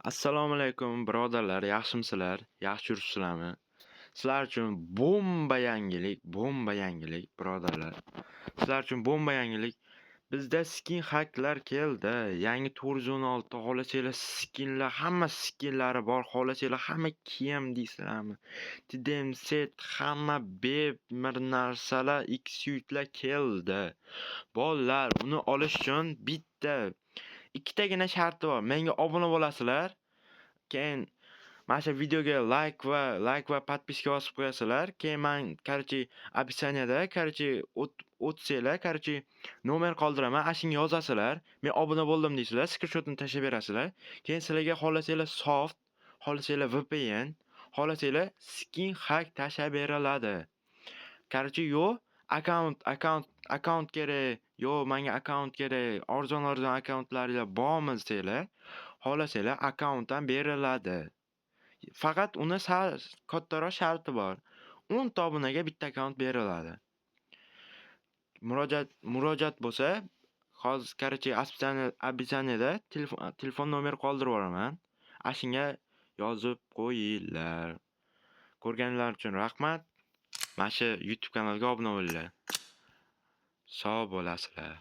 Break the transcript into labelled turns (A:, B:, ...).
A: Assalomu alaykum, birodarlar, yaxshimisizlar? Yaxshi yuribsizlarmi? Sizlar uchun bomba yangilik, bomba yangilik, birodarlar. Sizlar uchun bomba yangilik. Bizda skin hacklar keldi. Yangi 416, xohlasanglar, skinlar, hamma skinlari bor. Xohlasanglar, hamma kiyim deysizlarmi? TDM set, hamma bir narsalar, X-suitlar keldi. Bolalar, uni olish uchun bitta, ikkitagina sharti bor. Menga obuna bo'lasizlar. Keyin mana shu videoga like va подписка bosib qo'yasizlar. Keyin man, короче, описание da, короче, o'tsanglar, короче, nomer qoldiraman. Ana shunga yozasizlar. "Men obuna bo'ldim" deysizlar, skrinshotini tashlab berasizlar. Keyin sizlarga xohlasanglar soft, xohlasanglar VPN, xohlasanglar skin hack tashlab beriladi. Короче, yo'q, akkaunt kerak, yo'q, menga akkaunt kerak, arzon-arzon akkauntlaringlar bormi desanglar, xohlasanglar, akkaunt ham beriladi. Faqat uni sal kattaroq sharti bor. 10 ta obunaga bitta akkaunt beriladi. Murojaat bo'lsa, hozir, короче, описание da telefon nomer qoldirib yuboraman. Ana shunga yozib qo'yinglar. Ko'rganlar uchun rahmat. Mana shu YouTube kanalga obuna bo'linglar. Sog' bo'lasizlar.